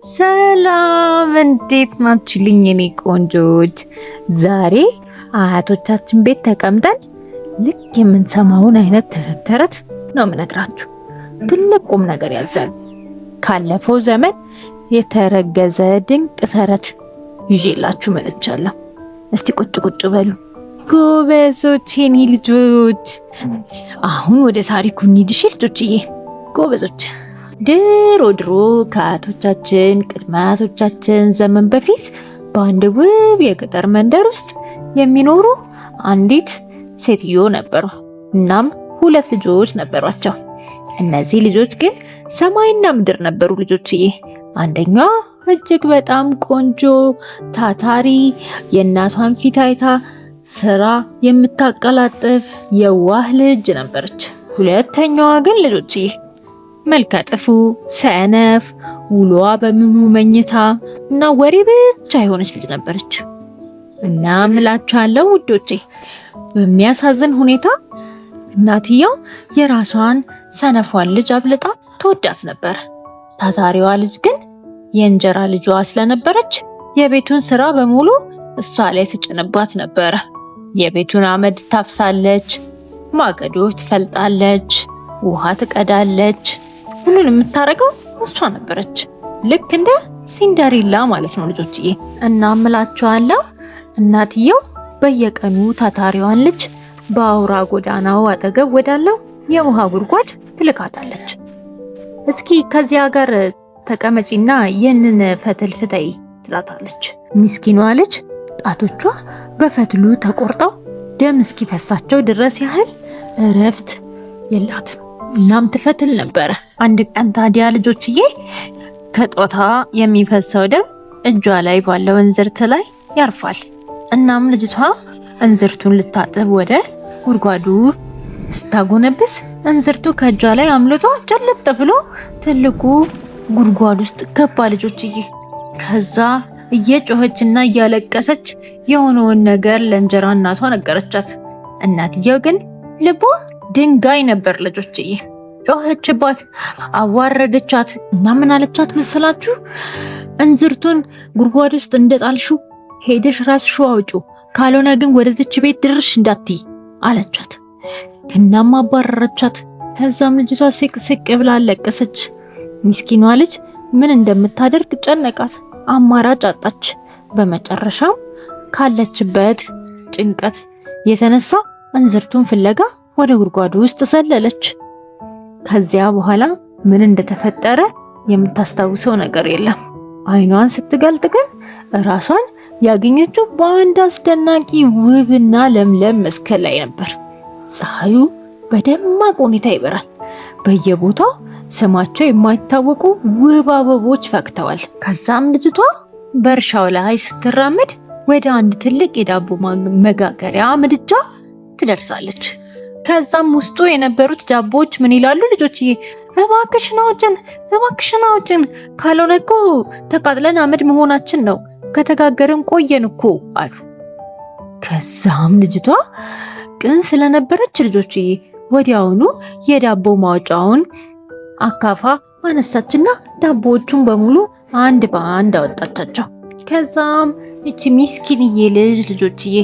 ሰላም እንዴት ናችሁልኝ የኔ ቆንጆች? ዛሬ አያቶቻችን ቤት ተቀምጠን ልክ የምንሰማውን አይነት ተረት ተረት ነው የምነግራችሁ። ትልቅ ቁም ነገር ያዘሉ ካለፈው ዘመን የተረገዘ ድንቅ ተረት ይዤላችሁ መጥቻለሁ። እስቲ ቁጭ ቁጭ በሉ ጎበዞች፣ የኔ ልጆች። አሁን ወደ ታሪኩ እንሂድ። እሺ ልጆችዬ፣ ጎበዞች። ድሮ ድሮ ከአያቶቻችን ቅድመ አያቶቻችን ዘመን በፊት በአንድ ውብ የገጠር መንደር ውስጥ የሚኖሩ አንዲት ሴትዮ ነበሩ። እናም ሁለት ልጆች ነበሯቸው። እነዚህ ልጆች ግን ሰማይና ምድር ነበሩ ልጆችዬ። አንደኛዋ እጅግ በጣም ቆንጆ ታታሪ፣ የእናቷን ፊት አይታ ስራ የምታቀላጥፍ የዋህ ልጅ ነበረች። ሁለተኛዋ ግን ልጆችዬ መልከ ጥፉ፣ ሰነፍ፣ ውሎዋ በምኑ መኝታ እና ወሬ ብቻ የሆነች ልጅ ነበረች። እና እምላችኋለሁ ውዶቼ፣ በሚያሳዝን ሁኔታ እናትየው የራሷን ሰነፏን ልጅ አብልጣ ትወዳት ነበር። ታታሪዋ ልጅ ግን የእንጀራ ልጇ ስለነበረች የቤቱን ስራ በሙሉ እሷ ላይ ትጭንባት ነበረ። የቤቱን አመድ ታፍሳለች፣ ማገዶ ትፈልጣለች፣ ውሃ ትቀዳለች። ሁሉን የምታደርገው እሷ ነበረች። ልክ እንደ ሲንደሪላ ማለት ነው ልጆችዬ። እና እምላችኋለሁ እናትየው በየቀኑ ታታሪዋን ልጅ በአውራ ጎዳናው አጠገብ ወዳለው የውሃ ጉድጓድ ትልካታለች። እስኪ ከዚያ ጋር ተቀመጪና ይህንን ፈትል ፍተይ ትላታለች። ምስኪኗ ልጅ ጣቶቿ በፈትሉ ተቆርጠው ደም እስኪፈሳቸው ድረስ ያህል እረፍት የላትም። እናም ትፈትል ነበረ። አንድ ቀን ታዲያ ልጆችዬ ከጦታ የሚፈሰው ደም እጇ ላይ ባለው እንዝርት ላይ ያርፋል። እናም ልጅቷ እንዝርቱን ልታጥብ ወደ ጉድጓዱ ስታጎነብስ እንዝርቱ ከእጇ ላይ አምልጦ ጨለጥ ብሎ ትልቁ ጉድጓድ ውስጥ ገባ ልጆችዬ። ከዛ እየጮኸችና እያለቀሰች የሆነውን ነገር ለእንጀራ እናቷ ነገረቻት። እናትየው ግን ልቧ ድንጋይ ነበር ልጆችዬ። ጮኸችባት፣ አዋረደቻት እና ምን አለቻት መሰላችሁ? እንዝርቱን ጉድጓድ ውስጥ እንደጣልሹ ሄደሽ ራስሽ አውጪው፣ ካልሆነ ግን ወደዚች ቤት ድርሽ እንዳትይ አለቻት። እናም አባረረቻት። ከዛም ልጅቷ ስቅ ስቅ ብላ አለቀሰች። ምስኪኗ ልጅ ምን እንደምታደርግ ጨነቃት፣ አማራጭ አጣች። በመጨረሻም ካለችበት ጭንቀት የተነሳ እንዝርቱን ፍለጋ ወደ ጉድጓዱ ውስጥ ዘለለች። ከዚያ በኋላ ምን እንደተፈጠረ የምታስታውሰው ነገር የለም። አይኗን ስትገልጥ ግን ራሷን ያገኘችው በአንድ አስደናቂ ውብና ለምለም መስክ ላይ ነበር። ፀሐዩ በደማቅ ሁኔታ ይበራል። በየቦታው ስማቸው የማይታወቁ ውብ አበቦች ፈክተዋል። ከዛም ልጅቷ በእርሻው ላይ ስትራመድ ወደ አንድ ትልቅ የዳቦ መጋገሪያ ምድጃ ትደርሳለች። ከዛም ውስጡ የነበሩት ዳቦዎች ምን ይላሉ ልጆችዬ? እባክሽን አውጭን፣ እባክሽን አውጭን፣ ካልሆነ እኮ ተቃጥለን አመድ መሆናችን ነው፣ ከተጋገርን ቆየን እኮ አሉ። ከዛም ልጅቷ ቅን ስለነበረች ልጆችዬ ወዲያውኑ የዳቦ ማውጫውን አካፋ አነሳችና ዳቦዎቹን በሙሉ አንድ በአንድ አወጣቻቸው። ከዛም ይቺ ሚስኪንዬ ልጅ ልጆችዬ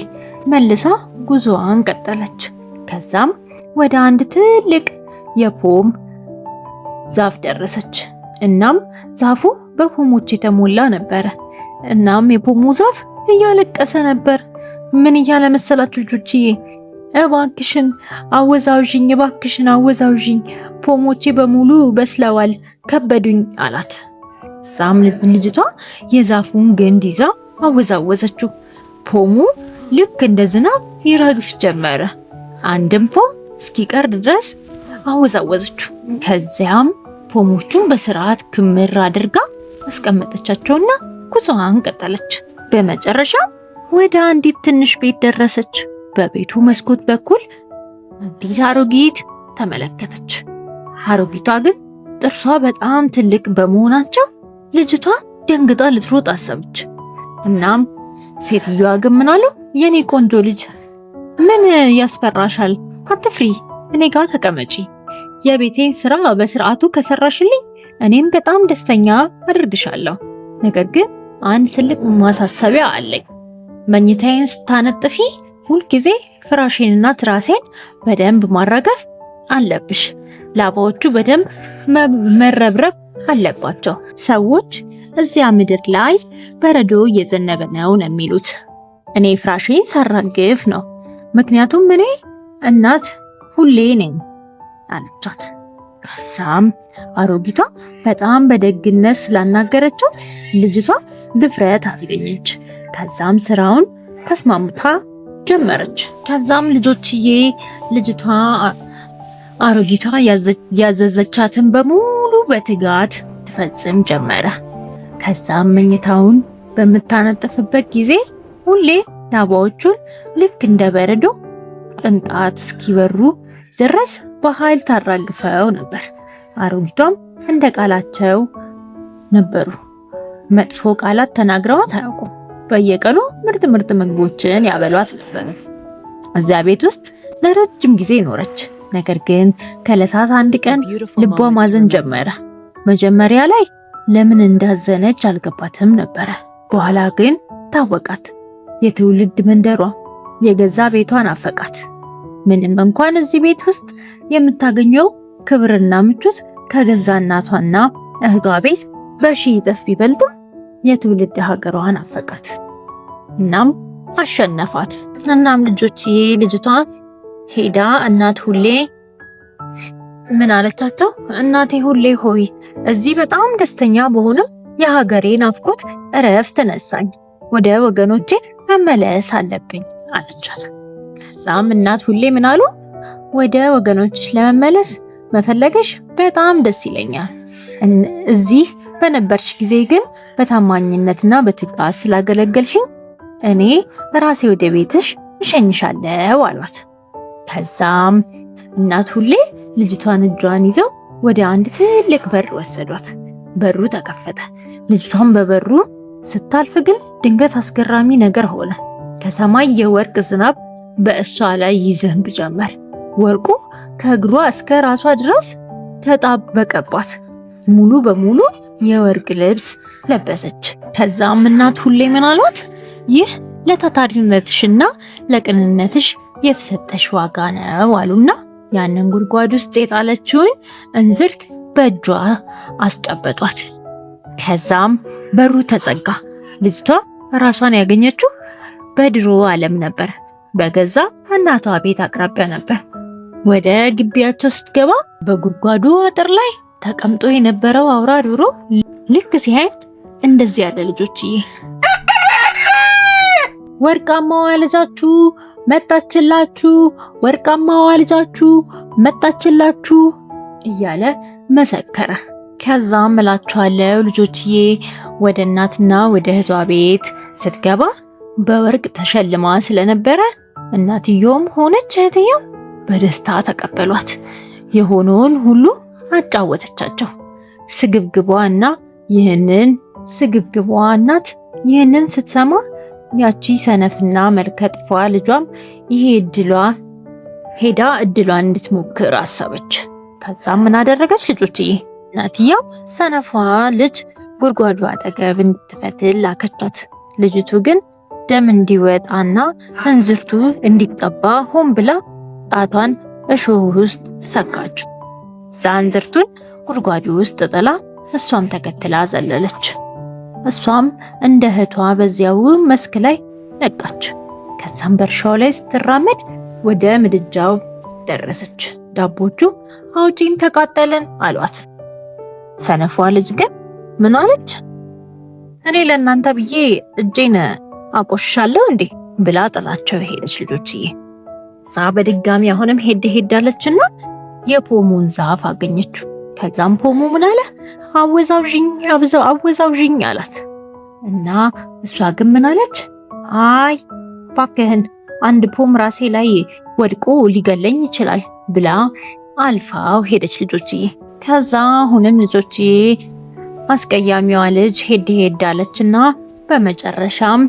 መልሳ ጉዞዋን ቀጠለች። ከዛም ወደ አንድ ትልቅ የፖም ዛፍ ደረሰች። እናም ዛፉ በፖሞች የተሞላ ነበረ። እናም የፖሙ ዛፍ እያለቀሰ ነበር። ምን እያለ መሰላችሁ ልጆችዬ? እባክሽን አወዛውዥኝ፣ እባክሽን አወዛውዥኝ፣ ፖሞቼ በሙሉ በስለዋል፣ ከበዱኝ አላት። እዛም ልጅቷ የዛፉን ግንድ ይዛ አወዛወዘችው። ፖሙ ልክ እንደ ዝናብ ይረግፍ ጀመረ። አንድም ፖም እስኪቀር ድረስ አወዛወዘችው። ከዚያም ፖሞቹን በስርዓት ክምር አድርጋ አስቀመጠቻቸውና ጉዞዋን ቀጠለች። በመጨረሻ ወደ አንዲት ትንሽ ቤት ደረሰች። በቤቱ መስኮት በኩል አንዲት አሮጊት ተመለከተች። አሮጊቷ ግን ጥርሷ በጣም ትልቅ በመሆናቸው ልጅቷ ደንግጣ ልትሮጥ አሰበች። እናም ሴትዮዋ ግን ምን አሉ? የኔ ቆንጆ ልጅ ምን ያስፈራሻል? አትፍሪ፣ እኔ ጋር ተቀመጪ። የቤቴን ስራ በስርዓቱ ከሰራሽልኝ እኔም በጣም ደስተኛ አድርግሻለሁ። ነገር ግን አንድ ትልቅ ማሳሰቢያ አለኝ። መኝታዬን ስታነጥፊ ሁልጊዜ ፍራሼንና ትራሴን በደንብ ማራገፍ አለብሽ። ላባዎቹ በደንብ መረብረብ አለባቸው። ሰዎች እዚያ ምድር ላይ በረዶ እየዘነበ ነው ነው የሚሉት። እኔ ፍራሼን ሳራግፍ ነው፣ ምክንያቱም እኔ እናት ሁሌ ነኝ አለቻት። ከዛም አሮጊቷ በጣም በደግነት ስላናገረችው ልጅቷ ድፍረት አገኘች። ከዛም ስራውን ተስማምታ ጀመረች። ከዛም ልጆችዬ ልጅቷ አሮጊቷ ያዘዘቻትን በሙሉ በትጋት ትፈጽም ጀመረ። ከዛም መኝታውን በምታነጥፍበት ጊዜ ሁሌ ላባዎቹን ልክ እንደ በረዶ ቅንጣት እስኪበሩ ድረስ በኃይል ታራግፈው ነበር። አሮጊቷም እንደ ቃላቸው ነበሩ። መጥፎ ቃላት ተናግረዋት አያውቁም። በየቀኑ ምርጥ ምርጥ ምግቦችን ያበሏት ነበር። እዚያ ቤት ውስጥ ለረጅም ጊዜ ኖረች። ነገር ግን ከዕለታት አንድ ቀን ልቧ ማዘን ጀመረ። መጀመሪያ ላይ ለምን እንዳዘነች አልገባትም ነበረ። በኋላ ግን ታወቃት። የትውልድ መንደሯ፣ የገዛ ቤቷ ናፈቃት። ምንም እንኳን እዚህ ቤት ውስጥ የምታገኘው ክብርና ምቾት ከገዛ እናቷና እህቷ ቤት በሺህ እጥፍ ቢበልጥም የትውልድ ሀገሯ ናፈቃት። እናም አሸነፋት። እናም ልጆችዬ ልጅቷ ሄዳ እናት ሁሌ ምን አለቻቸው? እናቴ ሁሌ ሆይ፣ እዚህ በጣም ደስተኛ በሆነም የሀገሬ ናፍቆት እረፍት ነሳኝ፣ ወደ ወገኖቼ መመለስ አለብኝ አለቻት። ከዛም እናት ሁሌ ምን አሉ? ወደ ወገኖችሽ ለመመለስ መፈለገሽ በጣም ደስ ይለኛል። እዚህ በነበርሽ ጊዜ ግን በታማኝነትና በትጋት ስላገለገልሽኝ እኔ ራሴ ወደ ቤትሽ እሸኝሻለሁ አሏት። ከዛም እናት ሁሌ ልጅቷን እጇን ይዘው ወደ አንድ ትልቅ በር ወሰዷት። በሩ ተከፈተ። ልጅቷን በበሩ ስታልፍ ግን ድንገት አስገራሚ ነገር ሆነ። ከሰማይ የወርቅ ዝናብ በእሷ ላይ ይዘንብ ጀመር። ወርቁ ከእግሯ እስከ ራሷ ድረስ ተጣበቀባት። ሙሉ በሙሉ የወርቅ ልብስ ለበሰች። ከዛም እናት ሁሌ ምን አሏት? ይህ ለታታሪነትሽና ለቅንነትሽ የተሰጠሽ ዋጋ ነው አሉና ያንን ጉድጓድ ውስጥ የጣለችውን እንዝርት በእጇ አስጨበጧት። ከዛም በሩ ተዘጋ። ልጅቷ ራሷን ያገኘችው በድሮ ዓለም ነበር። በገዛ እናቷ ቤት አቅራቢያ ነበር። ወደ ግቢያቸው ስትገባ በጉድጓዱ አጥር ላይ ተቀምጦ የነበረው አውራ ዶሮ ልክ ሲያያት እንደዚህ ያለ፣ ልጆችዬ፣ ወርቃማዋ ልጃችሁ መጣችላችሁ፣ ወርቃማዋ ልጃችሁ መጣችላችሁ እያለ መሰከረ። ከዛም እላችኋለሁ ልጆችዬ፣ ወደ እናትና ወደ እህቷ ቤት ስትገባ በወርቅ ተሸልማ ስለነበረ እናትየውም ሆነች እህትየው በደስታ ተቀበሏት። የሆነውን ሁሉ አጫወተቻቸው። ስግብግቧ እና ይህንን ስግብግቧ እናት ይህንን ስትሰማ ያቺ ሰነፍና መልከጥፏ ልጇም ይሄ እድሏ ሄዳ እድሏን እንድትሞክር አሰበች። ከዛም ምን አደረገች ልጆችዬ? እናትየው ሰነፏ ልጅ ጉድጓዱ አጠገብ እንድትፈትል ላከቻት። ልጅቱ ግን ደም እንዲወጣና እንዝርቱ እንዲቀባ ሆን ብላ ጣቷን እሾህ ውስጥ ሰካች። እዛ እንዝርቱን ጉድጓዱ ውስጥ ጥላ እሷም ተከትላ ዘለለች። እሷም እንደ እህቷ በዚያው መስክ ላይ ነቃች። ከዛም በእርሻው ላይ ስትራመድ ወደ ምድጃው ደረሰች። ዳቦቹ አውጪን ተቃጠልን አሏት። ሰነፏ ልጅ ግን ምን አለች? እኔ ለእናንተ ብዬ እጄን አቆሽሻለሁ እንዴ ብላ ጥላቸው ሄደች። ልጆችዬ፣ እዛ በድጋሚ አሁንም ሄድ ሄድ አለችና የፖሙን ዛፍ አገኘችው። ከዛም ፖሙ ምን አለ? አወዛውዥኝ አብዛው አወዛውዥኝ አላት። እና እሷ ግን ምን አለች? አይ ባክህን፣ አንድ ፖም ራሴ ላይ ወድቆ ሊገለኝ ይችላል ብላ አልፋው ሄደች ልጆችዬ። ከዛ አሁንም ልጆችዬ አስቀያሚዋ ልጅ ሄድ ሄድ አለችና በመጨረሻም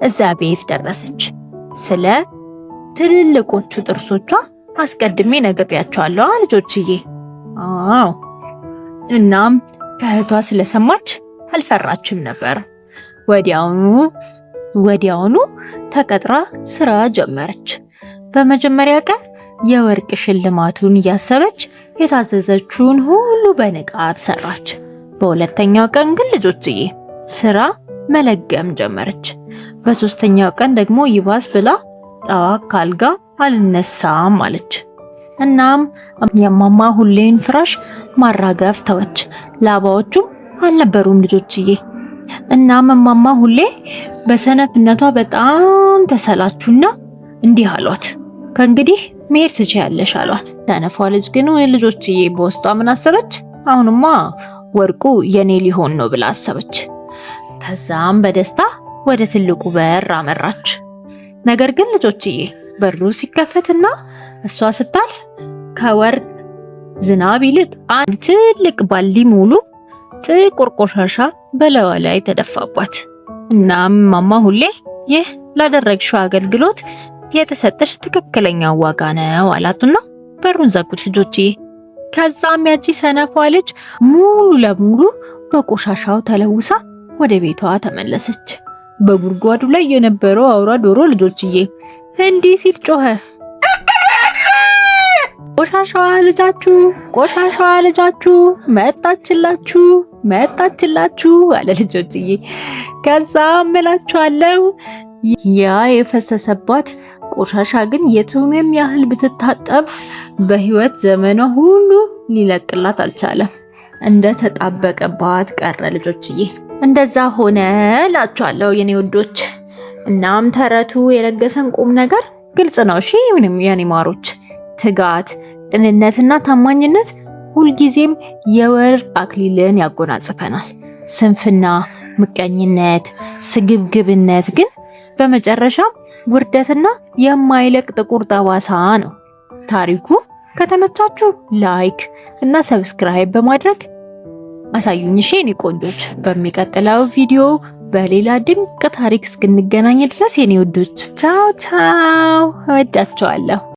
እዛ ቤት ደረሰች። ስለ ትልልቆቹ ጥርሶቿ አስቀድሜ ነግሬያቸዋለሁ ልጆችዬ። አዎ፣ እናም ከእህቷ ስለሰማች አልፈራችም ነበር። ወዲያውኑ ወዲያውኑ ተቀጥራ ስራ ጀመረች። በመጀመሪያ ቀን የወርቅ ሽልማቱን እያሰበች የታዘዘችውን ሁሉ በንቃት ሰራች። በሁለተኛው ቀን ግን ልጆችዬ ስራ መለገም ጀመረች። በሶስተኛው ቀን ደግሞ ይባስ ብላ ጠዋት ካልጋ አልነሳም አለች። እናም የማማ ሁሌን ፍራሽ ማራገፍ ተወች። ላባዎቹም አልነበሩም ልጆችዬ። እናም እማማ ሁሌ በሰነፍነቷ በጣም ተሰላቹና እንዲህ አሏት፣ ከእንግዲህ መሄድ ትችያለሽ አሏት። ሰነፏ ልጅ ግን ልጆችዬ በውስጧ ምን አሰበች? አሁንማ ወርቁ የኔ ሊሆን ነው ብላ አሰበች። ከዛም በደስታ ወደ ትልቁ በር አመራች። ነገር ግን ልጆችዬ በሩ ሲከፈትና እሷ ስታልፍ ከወርቅ ዝናብ ይልቅ አንድ ትልቅ ባሊ ሙሉ ጥቁር ቆሻሻ በላዋ ላይ ተደፋባት። እናም እማማ ሁሌ ይህ ላደረግሽው አገልግሎት የተሰጠሽ ትክክለኛ ዋጋ ነው አላቱና በሩን ዘጉት ልጆችዬ። ከዛም ያቺ ሰነፏ ልጅ ሙሉ ለሙሉ በቆሻሻው ተለውሳ ወደ ቤቷ ተመለሰች። በጉድጓዱ ላይ የነበረው አውራ ዶሮ ልጆችዬ እንዲህ ሲል ጮኸ። ቆሻሻዋ ልጃችሁ፣ ቆሻሻዋ ልጃችሁ መጣችላችሁ፣ መጣችላችሁ አለ ልጆችዬ። ከዛም እላችኋለሁ ያ የፈሰሰባት ቆሻሻ ግን የቱንም ያህል ብትታጠብ በህይወት ዘመኗ ሁሉ ሊለቅላት አልቻለም። እንደ ተጣበቀባት ቀረ ልጆችዬ። እንደዛ ሆነ እላችኋለሁ የኔ ውዶች። እናም ተረቱ የለገሰን ቁም ነገር ግልጽ ነው። እሺ ምንም የኔ ማሮች፣ ትጋት፣ ቅንነትና ታማኝነት ሁልጊዜም የወርቅ አክሊልን ያጎናጽፈናል። ስንፍና፣ ምቀኝነት፣ ስግብግብነት ግን በመጨረሻ ውርደትና የማይለቅ ጥቁር ጠባሳ ነው። ታሪኩ ከተመቻችሁ like እና subscribe በማድረግ አሳዩኝ። እሺ የኔ ቆንጆች፣ በሚቀጥለው ቪዲዮ በሌላ ድንቅ ታሪክ እስክንገናኝ ድረስ የኔ ውዶች ቻው ቻው፣ እወዳችኋለሁ።